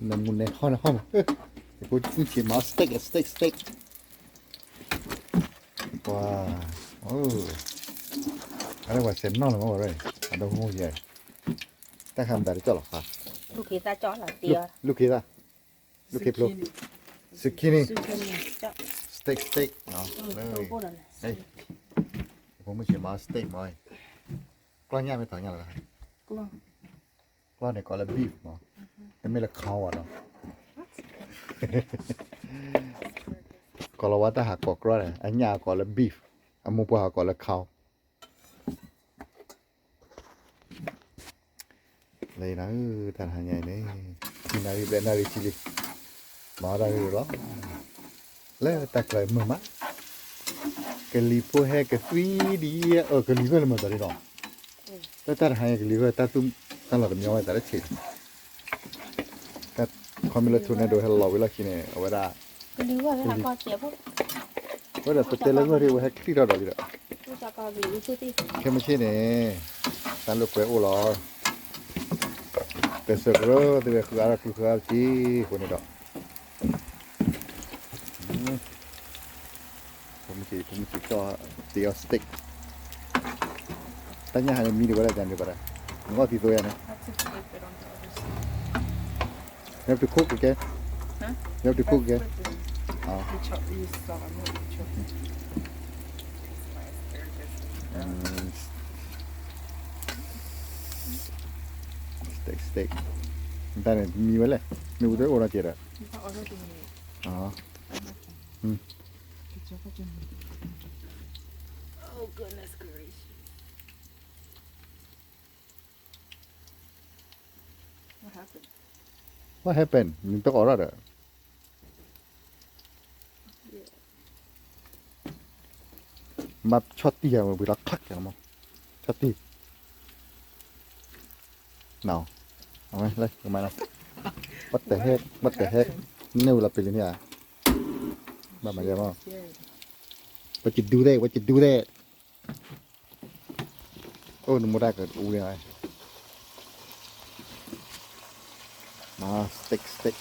နမူနဟီၣ်နဟီၣ်မး, ယဖိမုၣ်ဆံးမၤ steak steak steak, ပှၤ, အဝဲစဲးနီၣ်လီၤမးဝဲ, အဒိမုၣ်ယဲ, တၢ်ခါမတၤတကၠီၣ်လီၤ, လူၢ်ခ့သၣ်, လူၢ်ခ့ဖျိ, zucchini, steak steak, ယဖိမုၣ်ဆံးမၤ steak မး, ကျီၢ်ညၣ်မ့ၢ်ထီၣ်ညၣ်လီၤ, ကျီၢ်န့ၣ်ကိးလၢ beef မး, တမ့ၢ်လၢ cow ဘၣ်နီၤ, ကိးလီၤဝဲတၢ်ဟးကိးကျီၢ်န့ၣ် အညၣ်ကိးလၢ beef, အမိၢ်ပှၢ်ဟးကိးလၢ cow. လၢနၤဧၢ, တၢ်တဟါညါအံၤန့ၣ် ခံနၣ်ရံၣ်ဘျဲၣ်နၣ်ရံၣ်ဆံလံ, မၤတၢ်ဂ့ၢ်လီၤ, လၢတၢ်ကျဲမုာ်မး, ကလံၤဖိဟဲကသွံဒ်အံၤ, အၢ ကလံၤဂီၢ်လၢမၤသးဒ်နီၤ, လၢတၢ်တဟါညါကလံၤဂီၢ် တၢ်သူၣ်တၢ်လီၢ်တမံၤဝဲတၢ်လၢဆံး, ခီမ့ၢ်လၢထူးန့ၣ်ဒိးဟဲလီၤဝံၤလီၢ်ခံန့ၣ် အဝဲဒၣ်, ဝဲဒီးပတဲလၢဂီၢ်ဒ်ဝဲဟဲချံၣ်ထီၣ်ဒီးလံဒီး, ခဲမုၢ်ဆ့ၣ်န့ၣ် တၢ်လိာ်ကွဲအိၣ်လီၤ, ကစၢၢ်ကရၢသ့ၣ်ဝဲဃုအါထီၣ်ကျူဃုအါထီၣ်က့ၤအဃိန့ၣ်ဒီး, ဖိမုၣ်ဆံး ဖိမုၣ်ဆံးကၠီၣ် တ့အီၤ steak, တၢ်ညၣ်ဟးမံဒံးဝဲဒၣ်န့ၣ်ဘၣ်ဒီး, နဂီၢ်သံသိယါန့ၣ်, you have to cook again, you have to cook again, steak steak, တၢ်န့ၣ်မံဝဲလဲၣ်, မ့ၢ်ဝံၤတအိၣ်နီတစဲးဒီး, What happened? နတအီၣ်ရၣ်ဒီး, မၤဆီၣ်တံၢ်ယၤဝံၤလီၤ ခးကဲလီၤမး, ဆီၣ်တံၢ်, နၤ, အဝဲလၢကမၤလီၤ, what the heck, what the heck, န့ၣ်ဝံၤလီၤပလံၤန့ၣ်ဧါ, ဘၣ်မၤယၤမး, what you do there, what you do there, အိၣ်နမိၢ်တၢ်ကအူန့ၣ်, steak steak,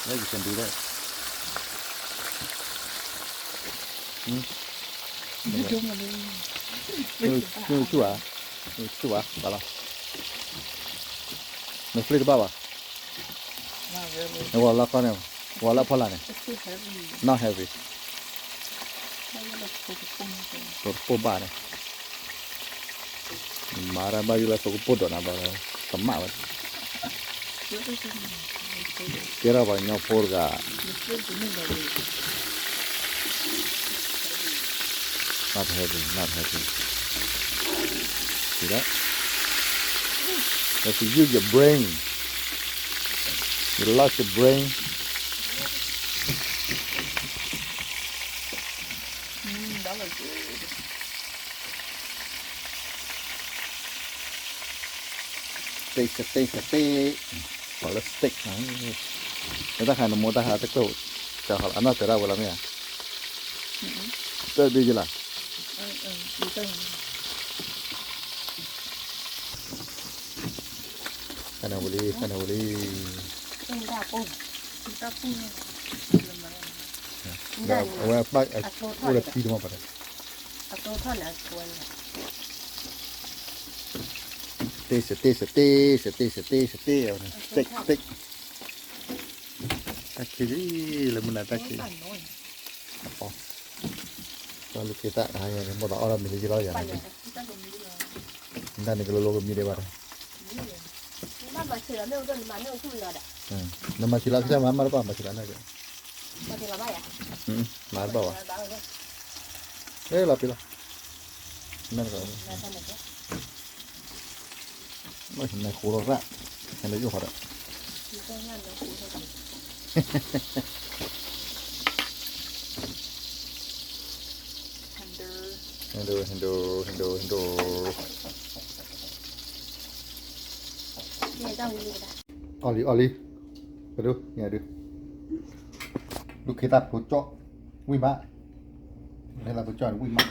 yeah, you can do that, မ့ၢ်ဆူၣ်ဧါ, မ့ၢ်ဆူၣ်ဧါ, ဘၣ်လီၤ, နဖျ့တဘၣ်ဘၣ်, နဝီၤလၢကီၢ်န့ၣ်, ဝီၤလၢဖီလာ်န့ၣ်, not heavy, သိတပိၢ်ဘၣ်န့ၣ်, မၤတၢ်ဘၣ်ယိၣ်လၢသိကပိၢ်ဒိးနၤဘၣ်, ကမၣ်ဝဲ, ကဲထီၣ်ပှၤကညီဖိတဂၤ, not heavy, not heavy, see that, you have to use your brain, you lost your brain. တ့စတ့စတ့, ပှၤလၢ steak န့ၣ်, လၢတၢ်ခါနမိၢ်တၢ်ဟးတကျိၣ်, ကဟီလီၤ အနီၢ်တဲဒၣ်ဝဲလီၤမ့ၢ်ဧါ, တၢ်ဒ်ယလီၤ, ဖဲန့ၣ်ဝံၤလံ ဖဲန့ၣ်ဝံၤလံ, အဝဲဘၣ်အိၣ်လၢပံတမီၢ်ပၤ, တ့စတ့စတ့, စတ့စတ့စတ့, steak steak, တၢ်ခံးလံ, လၢမုၢ်နၤတၢ်ခံး, တၢ်လူၤက့ၤတၢ်, မိၢ်သးအီၣ်ဒီးမ့ၤလံယလီၤယၤ, နတၢ်န့ၣ်ကလိၤလိၤကမံဒံးဘၣ်ဒီး, နမၤဆံးလီၤကစၢ်မၤမးတဘၣ် မၤဆံးလီၤန့ၣ်, မၤတဘၣ်ဘၣ်, လီၤပ့ၤလီၤ, နဃိလီၤရၣ်, နယိၣ်ဃီဒီး, ဟဲဒိ ဟဲဒိ ဟဲဒိ ဟဲဒိ, အီၣ်လံ အီၣ်လံ, ကဒု ညါဒု, ဒုးခ့တၢ်ဖိကၠီၣ်, ဝံၣ်မး, ဟဲသးပကၠီၣ်တဝံၣ်မး,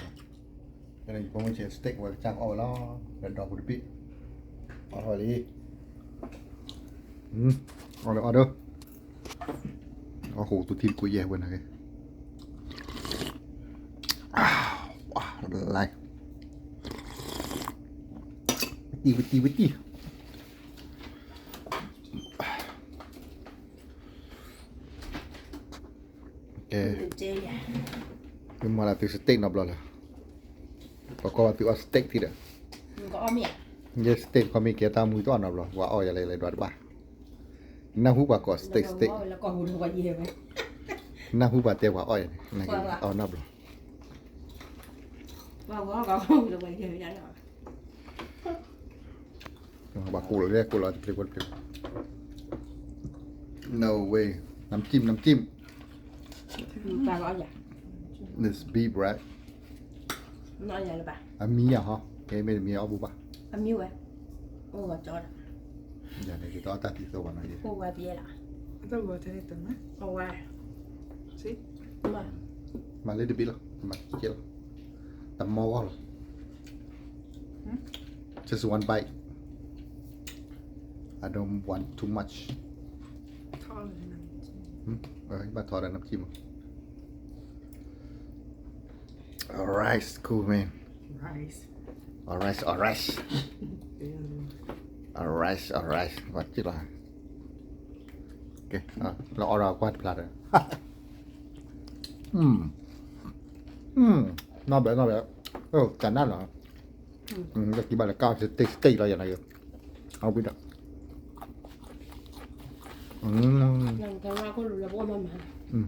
ဖဲန့ၣ်ယဖိမုၣ်ဆဲး steak ဝဲကစၢ်ကအီၣ်ဝဲလီၤ, ဒီးဒီပုတဘ့ၣ်, အီၣ်ထီၣ်ဝဲလံ, အီၣ်လၢအီၣ်ဒီး, အီၣ်ဃိးသူထံတကိးယဲၢ်ဝဲန့ၣ်ဂ့ၤ, လၢ, ဝံၣ်တံၢ်ဝံၣ်တံၢ်ဝံၣ်တံၢ် ကဲ, မ့ၢ်မၤလၢသု steak နီတဘျီလၢ, ပကိးဘၣ်သုအီၣ် steak ထံဒီး, ယဲ steak ခီမ့ၢ်ကဲတၢ်မူတအီၣ်နီတဘျီ, ပှၤအီၣ်ယၤလဲၤလဲၤဒွးတဘၣ်, နၢ်ဟူပှၤကိး steak steak, နၢ်ဟူပှၤတဲပှၤအီၣ်ယၤန့ၣ်, အီၣ်နီတဘျီ ပှၤကိးလီၤ ကိးလီၤတဖျၢၣ်ဖိတဖျၢၣ်, no way, น้ำจิ้ม น้ำจิ้ม, อืม ปลาก็อร่อย this beef, right? น่าอร่อยหรือเปล่า အမံၤညါဟီ, ကဲမ့ၢ်တမံၤအီၣ်ဘူဘၣ်, အမံၤဝဲ, အိၣ်ဝဲကၠီဒီး, ယၤန့ၣ် ယကအီၣ်တၢ်သံသိဝဲနီၤ, အိၣ်ဝဲပယဲလီၤ, အတၢ်ဝဲထဲန့ၣ်တမ့ၢ်, အဝဲ, မၤလၢတဘ့ၣ်လီၤ, မၤကဲလီၤ, တမီၢ်ဂီၢ်လီၤ, just one bite, I don't want too much, ဘၣ်ထီၣ်ဒီး น้ำจิ้ม Alright, cool, man. Alright, alright. Alright, alright. ပှၤက့လီၤ, ကဲ, လီၤအီၣ်ဒီးကွၢ်တဖျါဒီး, อืม, not bad, not bad, ကနၣ်လီၤ, ကဘၣ်လၢကၢ် steak steak လီၤယၤနီၤ, အဝံၤဒီး, อืม,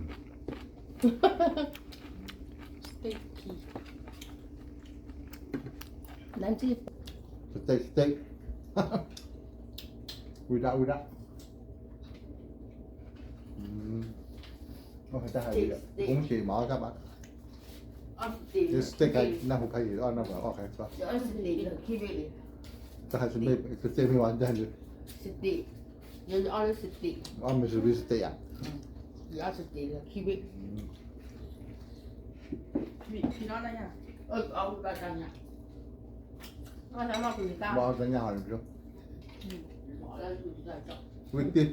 steak steak, ဝံၤဒၣ် ဝံၤဒၣ်, တၢ်ဟဲဝံၤဒီး, ဘုံချ့မၤအီၣ်တၢ်ဘၣ်, steak နၢ်ဟူဖးယံၤအီၣ်နီၢ်ပှၤအီၣ်ခဲ, တၢ်ဟဲစမ့ၢ် steak မ့ၢ်ဝဲဒၣ်လၢ, steak, အီၣ်မ့ၢ်စဘံ steak ဧါ, ဘၣ်အီၣ်တၢ်ညၣ်ဟီန့ၣ်, ဝံၣ်တ့ၢ်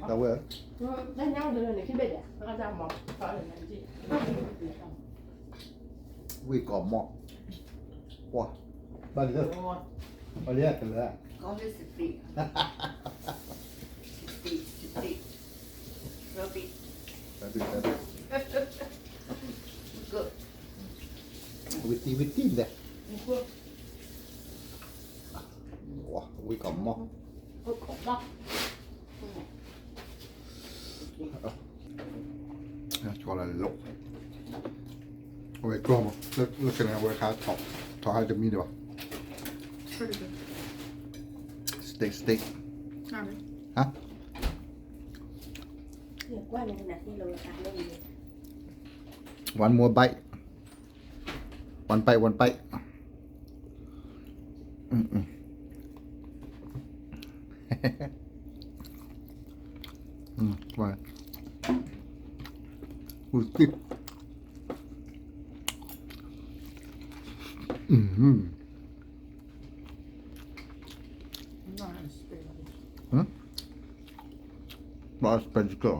တဝဲ, ဝံၣ်ကီၢ်မီၢ်, ပှၤ, ဘၣ်လံ, ဝံၣ်တံၢ် ဝံၣ်တံၢ်လဲၣ်, ဝံၣ်ကီၢ်မီၢ်, ကီလၢလိၣ်, အဝဲကျီၢ်မး, လၢကန့ၣ်အဝဲခါ, ထီၣ်ဟးတမံၤဒီးဘၣ်, steak steak, ဟါ, one more bite, one bite, one bite, อืม อืม อืม ว่า อืม อืม อืม Not as spicy. ဘၣ် spicy ကၢၢ်,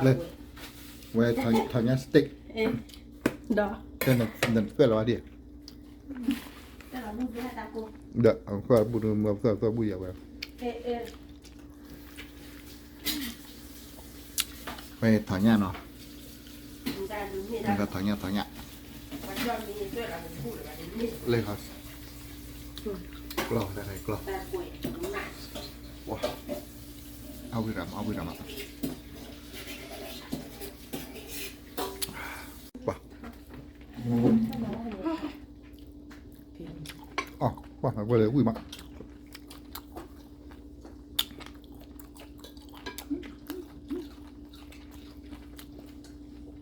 လၢ, ဝဲထီၣ်ညါ steak, ဒီး, နကွဲးလီၤဝဲဒၣ်, ဒီး, ကွဲးဘူးနမၤကွဲးဘူးယၤဝဲ, ဝဲထီၣ်ညါနီၤ, ထီၣ်ညါ ထီၣ်ညါ, လၢ, ကျီၢ်, ကျီၢ်, အဝံၣ်ရၤမး အဝံၣ်ရၤမး, ပှၤ, အီၣ်, ပှၤဝဲလၢဝံၣ်မး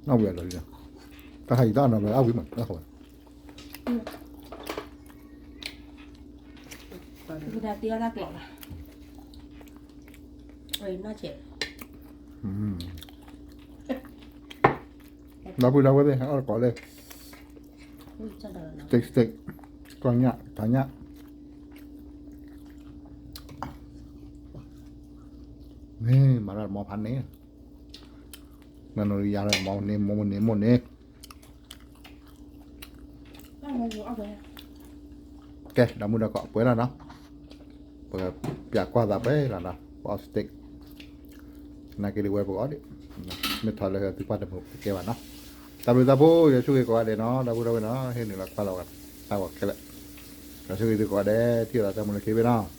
အဝံၣ်လီၤလံ, တၢ်ဟးအံၤတၢ်နီၤလၢအဝံၣ်မး, တၢ်ဃိး, တၢ်တ့အီၣ်တၢ်ကျီးလီၤ, အနီၢ်ဆဲး, ဒီပုၢ်ဒီဝဲၢ်သ့ၣ် ဟဲအီၣ်တကိးလၢ steak steak ကီၢ်ညၣ် ထးညၣ် မ့ၢ်မၤတၢ်တမီၤဖးန့ၣ် နနီၤယၤလၢမီၤန့ၣ် မိၢ်မိၢ်န့ၣ်မိၢ်န့ၣ် ကဲ ဒီပုၢ်ဒီဝဲၢ်ကိးပှဲၤလီၤနီၤ ပကပျးကွၢ်သးပှဲၤလီၤနီၤ ပအီၣ် steak နာ်က့ဒ်ဝဲပကအီၣ်ဒံး မ့ၢ်ထီၣ်လၢသုပှၢ်တမုာ်တကဲဘၣ်နီၤ တၢ်ဘျုးတၢ်ဖှိၣ် ယွၤဆိၣ်ဂ့ၤကိးဂၤဒဲးနီၤ ဒီပုၢ်ဒီဝဲၢ်နီၤ ဟ့ၣ်နုာ်လီၤကွၢ်လီၤဝဲ တၢ်ဂီၤခဲလၢာ် ယွၤဆိၣ်ဂ့ၤသုကိးဂၤဒဲး ထံၣ်လိာ်သးတၢ်မူလၢခံဘ့ၣ်နီၤ